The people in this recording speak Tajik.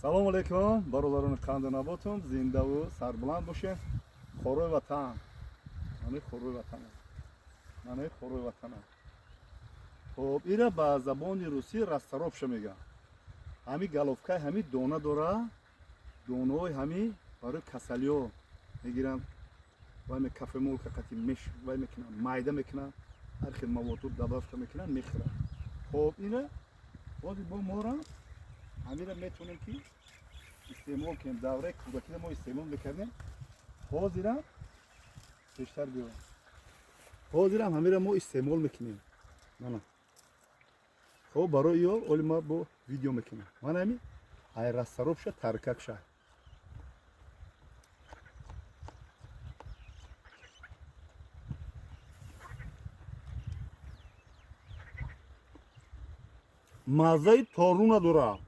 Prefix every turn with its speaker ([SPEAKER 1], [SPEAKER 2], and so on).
[SPEAKER 1] Салому алейкум, бародарони қанду наботум, зиндаву сарбуланд бошед. Хорои ватан, манаи хорои ватан, манаи хорои ватан. Хоб, ира ба забони русӣ расторопша мегӯянд. Ҳами головкаи ҳами дона дора, донаҳои ҳами барои касалиҳо мегиранд, вай кофемолка қати меш вай мекунанд, майда мекунанд, ҳар хел маводҳо добавка мекунанд, мехӯранд. Хоб, ина ҳозир бо мора ҳамира метавонем ки истеъмол кунем. Давраи кӯдакида мо истеъмол мекардем, ҳозирам пештар биёрам, ҳозирам ҳамира мо истеъмол мекунем. Мана, хоб, барои ё оли ма бо видео мекунам. Мана ҳами ай расторопша таркакша. Маззаи торуна дора.